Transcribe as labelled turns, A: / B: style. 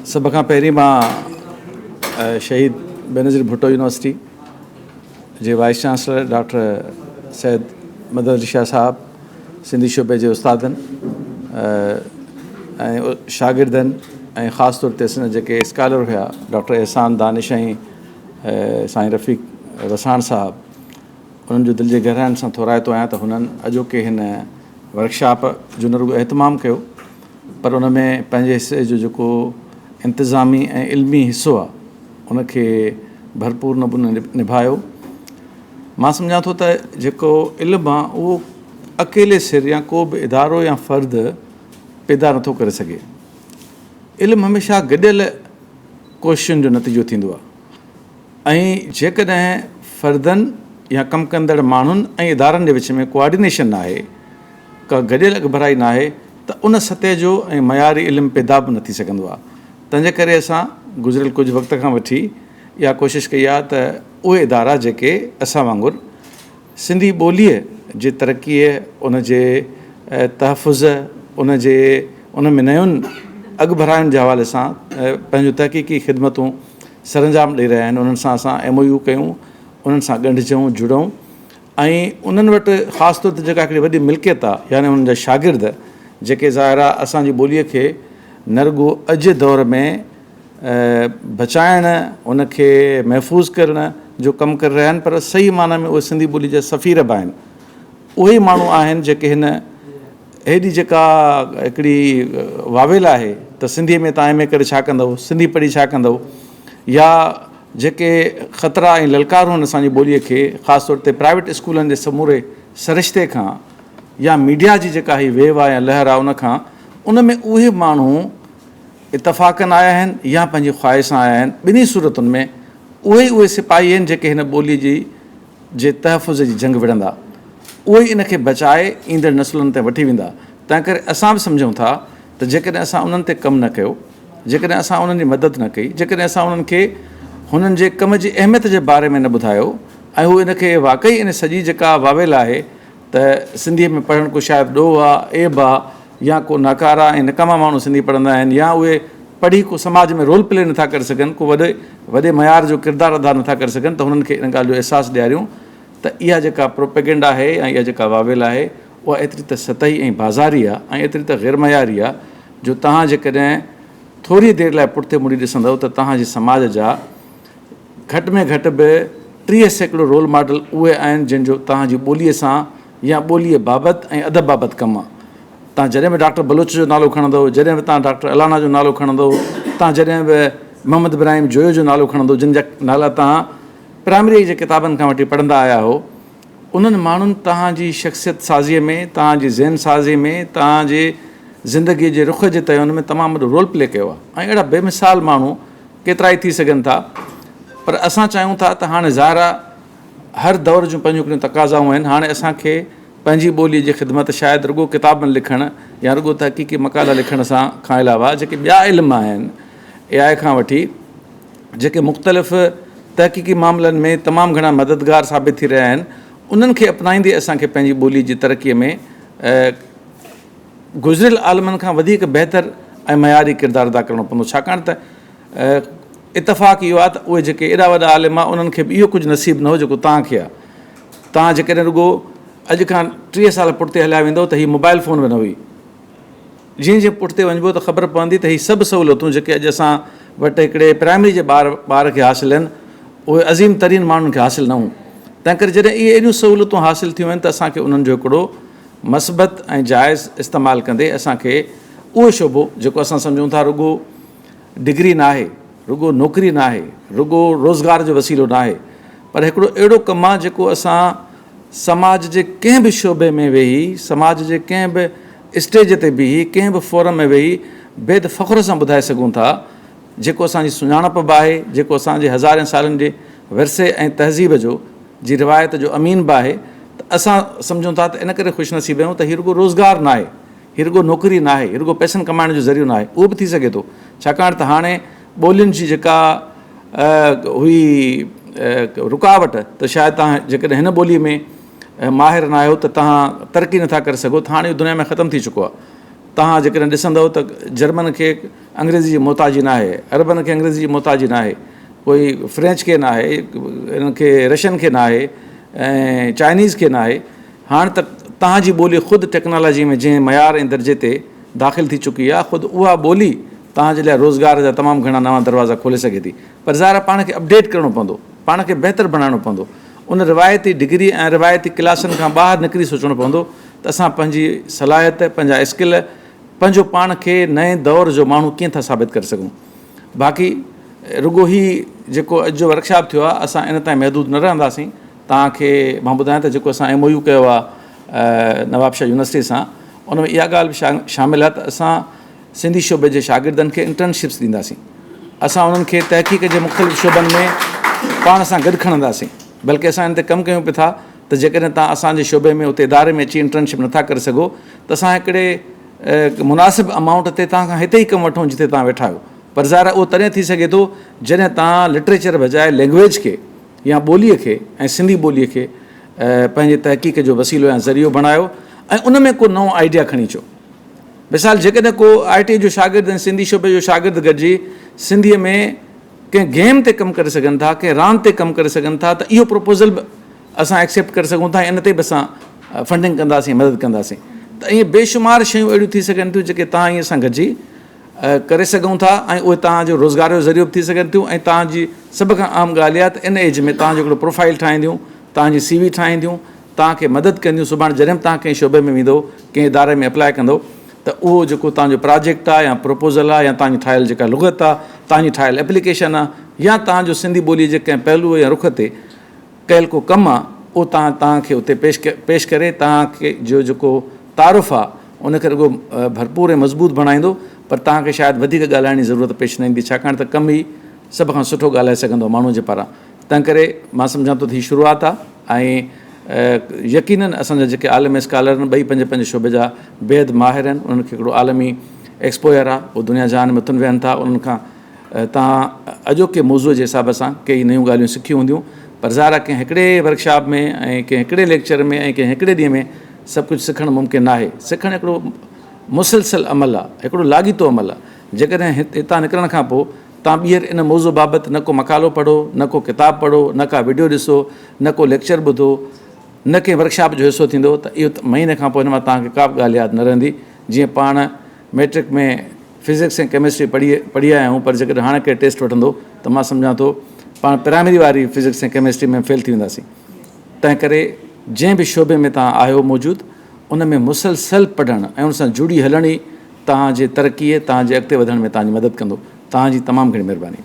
A: سڀ کان پهرين مان شهيد بينظير ڀٽو يونيورسٽي جي vice chancellor doctor Syed Madad Ali Shah صاحب، سنڌي شعبي جي استادن ۽ شاگردن ۽ خاص طور تي اسان جا جيڪي اسڪالر هيا ڊاڪٽر احسان دانش ۽ سائين رفيق وساڻ صاحب، انهن جو دل جي گهراين سان ٿورائتو آهيان ته هنن اڄوڪي هن ورڪشاپ جو نه رڳو اهتمام ڪيو پر ان ۾ پنهنجي حصي جو جيڪو انتظامي ۽ علمي حصو آهي ان کي ڀرپور نموني نڀايو. مان سمجهان ٿو ته جيڪو علم آهي اهو اڪيلي سر يا ڪو به ادارو يا فرد پيدا نٿو ڪري سگهي. علم هميشه گڏيل ڪوششن جو نتيجو ٿيندو آهي. ۽ جيڪڏهن فردن يا ڪم ڪندڙ ماڻهن ۽ ادارن جي وچ ۾ ڪوآرڊينيشن ناهي، ڪا گڏيل اڳڀرائي ناهي ته ان سطح جو ۽ معياري علم پيدا به نه ٿي سگهندو آهي. تنهنجي ڪري اسان گذريل ڪجهه وقت کان وٺي اها ڪوشش ڪئي آهي ته اهي ادارا جيڪي اسان وانگر سنڌي ٻوليء جي ترقيء، ان جي تحفظ، ان جي ان ۾ نين اڳڀراين جي حوالي سان پنهنجون تحقيقي خدمتون سرانجام ڏئي رهيا آهن، انهن سان اسان ايم او يو ڪيون، انهن سان ڳنڍجون، جڙون ۽ انهن وٽ خاص طور تي جيڪا هڪڙي وڏي ملڪيت آهي يعني انهن جا شاگرد جيڪي ظاهر آهي اسان جي ٻوليء کي نه رڳو اڄ جي دور ۾ بچائڻ، ان کي محفوظ ڪرڻ جو ڪم ڪري رهيا آهن پر صحيح معنيٰ ۾ اهي سنڌي ٻولي جا سفير به آهن. اهي ئي ماڻهو آهن جيڪي هن هيڏي جيڪا هڪڙي واويل آهي ته سنڌيء ۾ تان ايم اي ڪري ڇا ڪندؤ، سنڌي پڙهي ڇا ڪندؤ يا جيڪي خطرا ۽ للڪارون آهن اسان جي ٻوليء کي خاص طور تي پرائيويٽ اسڪولن جي سموري سرشتي کان يا ميڊيا جي جيڪا هي ويو آهي يا لهر آهي ان کان ان ۾ اهي ماڻهو اتفاقن آيا آهن يا پنهنجي خواهش سان آيا آهن، ٻنهي صورتن ۾ اهي ئي اهي سپاهي آهن جيڪي هن ٻوليء جي جي تحفظ جي جنگ وڙهندا، اهي ئي ان کي بچائي ايندڙ نسلن تائين وٺي ويندا، تنهنڪري اسان به سمجهون ٿا ته جيڪڏهن اسان انهن تي ڪم نه ڪيو، جيڪڏهن اسان انهن جي مدد نه ڪئي، جيڪڏهن اسان انهن کي هنن جي ڪم جي اهميت جي باري ۾ نه ٻڌايو ۽ هو ان کي واقعي ان سڄي جيڪا واويلا آهي ته سنڌيء ۾ پڙهڻ ڪو شايد ڏوهه آ، عيب آ يا ڪو ناڪارا ۽ نڪما ماڻهو سنڌي پڙهندا آهن يا اهي پڙهي ڪو سماج ۾ رول پلي نٿا ڪري سگهن، ڪو وڏي وڏي معيار جو ڪردار ادا نٿا ڪري سگهن ته هنن کي ان ڳالهه جو احساس ڏياريون ته اها جيڪا پروپيگنڊا آهي ۽ اها جيڪا واويلا آهي اها ايتري ته سطحي ۽ بازاري آ ۽ ايتري ته غير معياري آ جو توهان جيڪڏهن ٿوري دير لاء پٺتي مڙي ڏسندؤ ته توهان جي سماج جا گهٽ ۾ گهٽ به 30% رول ماڊل اهي آهن جن جو توهان جي ٻوليء سان يا ٻوليء بابت ۽ ادب بابت ڪم آ. توهان جڏهن به ڊاڪٽر بلوچ جو نالو کڻندؤ، جڏهن به توهان ڊاڪٽر الانا جو نالو کڻندؤ، توهان جڏهن به محمد ابراهيم جويو جو نالو کڻندؤ جن جا نالا توهان پرائمريء جي ڪتابن کان وٺي پڙهندا آيا آهو، انهن ماڻهن توهان جي شخصيت سازيء ۾، توهان جي ذهن سازيء ۾، توهان جي زندگيء جي رخ جي تعين ۾ تمام وڏو رول پلي ڪيو آهي ۽ اهڙا بي مثال ماڻهو ڪيترائي ٿي سگهن ٿا پر اسان چاهيون ٿا ته هاڻي ظاهر آهي هر دور جون پنهنجون هڪڙيون تقاضائون آهن هاڻي اسان کي پنهنجي ٻوليء جي خدمت شايد رڳو ڪتابن لکڻ يا رڳو تحقيقي مقالا لکڻ سان کان علاوه جيڪي ٻيا علم آهن اي آء کان وٺي جيڪي مختلف تحقيقي معاملن ۾ تمام گهڻا مددگار ثابت ٿي رهيا آهن انهن کي اپنائيندي اسان کي پنهنجي ٻوليء جي ترقيء ۾ گذريل عالمن کان وڌيڪ بهتر ۽ معياري ڪردار ادا ڪرڻو پوندو ڇاڪاڻ ته اتفاق اهو آهي ته اهي جيڪي ايڏا وڏا عالم آهن انهن کي به اهو ڪجهه نصيب نه هو جيڪو توهان کي آهي. توهان جيڪڏهن رڳو اڄ کان 30 سال پٺتي هليا ويندؤ ته هي موبائل فون به نه هئي. جيئن جيئن پٺتي وڃبو ته خبر پوندي ته هي سڀ سهولتون جيڪي اڄ اسان وٽ هڪڙي پرائمري جي ٻار ٻار کي حاصل آهن اهي عظيم ترين ماڻهن کي حاصل نه هيون. تنهنڪري جڏهن اهي ايڏيون سهولتون حاصل ٿيون آهن ته اسان کي انهن جو هڪڙو مثبت ۽ جائز استعمال ڪندي اسان کي اهو شعبو جيڪو اسان سمجهون ٿا رڳو ڊگري ناهي، رڳو نوڪري ناهي، رڳو روزگار جو وسيلو ناهي پر هڪڙو اهڙو ڪم آهي جيڪو اسان سماج جي ڪنهن به شعبي ۾ ويهي، سماج جي ڪنهن به اسٽيج تي بيهي، ڪنهن به فورم ۾ ويهي بيحد فخر سان ٻڌائي سگهون ٿا جيڪو اسان جي سڃاڻپ به آهي، جيڪو اسان جي هزارين سالن جي ورثي ۽ تهذيب جو جي روايت جو امين به آهي ته اسان سمجهون ٿا ته ان ڪري خوش نصيب آهيون ته هي رڳو روزگار ناهي، هي رڳو نوڪري ناهي، هي رڳو پئسن ڪمائڻ جو ذريعو ناهي، اهو به ٿي سگهي ٿو ڇاڪاڻ ته هاڻي ٻولين جي جيڪا هئي رڪاوٽ ته شايد توهان جيڪڏهن هن ٻولي ۾ ماهر ناهيو ته توهان ترقي نٿا ڪري سگهو ته هاڻي اهو دنيا ۾ ختم ٿي چڪو آهي. توهان جيڪڏهن ڏسندؤ ته جرمن کي انگريزي جي محتاجي ناهي، عربن کي انگريزي جي محتاجي ناهي، ڪوئي فرينچ کي ناهي، انهن کي رشين کي ناهي ۽ چائنيز کي ناهي. هاڻ ته توهان جي ٻولي خود ٽيڪنالاجي ۾ جنهن معيار ۽ درجي تي داخل ٿي چڪي آهي، خود اها ٻولي توهان جي لاء روزگار جا تمام گهڻا نوان دروازا کولي سگهي ٿي. پر ظاهر آهي پاڻ کي اپڊيٽ ڪرڻو پوندو، پاڻ کي بهتر بڻائڻو پوندو. ان روايتي ڊگري ۽ روايتي ڪلاسن کان ٻاهر نڪري سوچڻو پوندو ته اسان پنهنجي صلاحيت، پنهنجا اسڪل، پنهنجو پاڻ کي نئين دور جو ماڻهو ڪيئن ٿا ثابت ڪري سگهون. باقي رڳو هي جيڪو اڄ جو ورڪشاپ ٿيو آهي اسان ان تائين محدود نه رهنداسين. توهان کي مان ٻڌايان ته جيڪو اسان ايم او يو ڪيو آهي نوابشاهه يونيورسٽي سان ان ۾ اها ڳالهه به شامل آهي ته اسان سنڌي شعبي جي شاگردن کي انٽرنشپس ڏينداسين. اسان انهن کي تحقيق جي مختلف شعبن ۾ پاڻ سان گڏ کڻنداسين. بلڪه اسان ان تي ڪم ڪيون پئي ٿا ته جيڪڏهن توهان اسان جي شعبي ۾ اتي اداري ۾ اچي انٽرنشپ نٿا ڪري سگهو ته اسان هڪڙي مناسب امائونٽ تي توهان کان هتي ئي ڪم وٺون جتي توهان ويٺا آهيو. پر ظاهر آهي اهو تڏهن ٿي سگهي ٿو جڏهن توهان لٽريچر بجاء لينگويج کي يا ٻوليء کي ۽ سنڌي ٻوليء کي پنهنجي تحقيق جو وسيلو يا ذريعو بڻايو ۽ ان ۾ ڪو نئون آئيڊيا کڻي اچو. مثال جيڪڏهن ڪو آء ٽي جو شاگرد ۽ سنڌي شعبي جو شاگرد گڏجي سنڌيء ۾ ڪنهن گيم تي ڪم ڪري سگهن ٿا، ڪنهن راند تي ڪم ڪري سگهن ٿا ته اهو پروپوزل به اسان ايڪسيپٽ ڪري سگهون ٿا ۽ ان تي به اسان فنڊنگ ڪنداسين ۽ مدد ڪنداسين ته ائين بيشمار شيون اهڙيون ٿي سگهن ٿيون جيڪي توهان ۽ اسان گڏجي ڪري سگهون ٿا ۽ اهي توهان جو روزگار جو ذريعو به ٿي سگهن ٿيون ۽ توهان جي سڀ کان اهم ڳالهه اها ته ان ايج ۾ توهان جو هڪڙو پروفائل ٺاهينديون، توهان جي سي وي ٺاهينديون، توهان کي مدد ڪنديون سڀاڻي جڏهن به توهان ڪنهن شعبي ۾ ويندو ڪنهن اداري ۾ اپلاء ڪندو ته اهو جيڪو توهان جو پراجيڪٽ آهي يا پروپوزل آهي يا توهان جي ٺاهيل جيڪا لغت آهي توهان جي ٺاهيل ايپليڪيشن آهي يا توهان جو سنڌي ٻولي جي ڪنهن پهلوء يا رخ تي ڪيل ڪو ڪم آهي اهو توهان توهان کي اتي پيش پيش ڪري توهان کي جو جيڪو تعارف آهي ان کي رڳو ڀرپور ۽ مضبوط بڻائيندو پر توهان کي شايد وڌيڪ ڳالهائڻ جي ضرورت پيش نه ايندي ڇاڪاڻ ته ڪم ئي سڀ کان سٺو ڳالهائي سگهندو آهي ماڻهو جي پاران تنهنڪري مان سمجهان ٿو ته هي شروعات آهي ۽ يقينن اسان جا جيڪي عالم اسڪالر آهن ٻئي پنهنجي پنهنجي شعبي جا بيحد ماهر آهن انهن کي هڪڙو عالمي ايڪسپوئر آهي هو دنيا جهان ۾ اٿن ويهن ٿا انهن کان توهان اڄوڪي موضوع جي حساب سان ڪيئي نيون ڳالهيون سکيون هونديون پر ظاهر آهي ڪنهن هڪڙي ورڪشاپ ۾ ۽ ڪنهن هڪڙي ليڪچر ۾ ۽ ڪنهن هڪڙي ڏينهن ۾ سڀ ڪجهه سکڻ ممڪن ناهي سکڻ هڪڙو مسلسل عمل آهي هڪڙو لاڳيتو عمل آهي جيڪڏهن هتان نڪرڻ کان پوء توهان ٻيهر ان موضوع بابت نه ڪو مقالو پڙهو، نه ڪو ڪتاب پڙهو، نه ڪا وڊيو ڏسو، نه ڪو ليڪچر ٻڌو، نه ڪنهن ورڪشاپ جو حصو ٿيندو ته اهو مهيني کان پوء هن مان توهان کي ڪا به ڳالهه ياد نه رهندي. جيئن پاڻ مئٽرڪ ۾ فزڪس ۽ ڪيمسٽري پڙهي پڙهي آيا آهيون پر جيڪڏهن هاڻي ڪير ٽيسٽ وٺندو ته مان سمجهان ٿو پاڻ پرائمري واري فزڪس ۽ ڪيمسٽري ۾ فيل ٿي وينداسين. تنهن ڪري جنهن به شعبي ۾ توهان آهيو موجود ان ۾ مسلسل پڙهڻ ۽ ان سان جڙي هلڻ ئي توهان جي ترقيء، توهان جي اڳتي وڌڻ ۾ توهان جي مدد ڪندو. توهان جي تمام گهڻي مهرباني.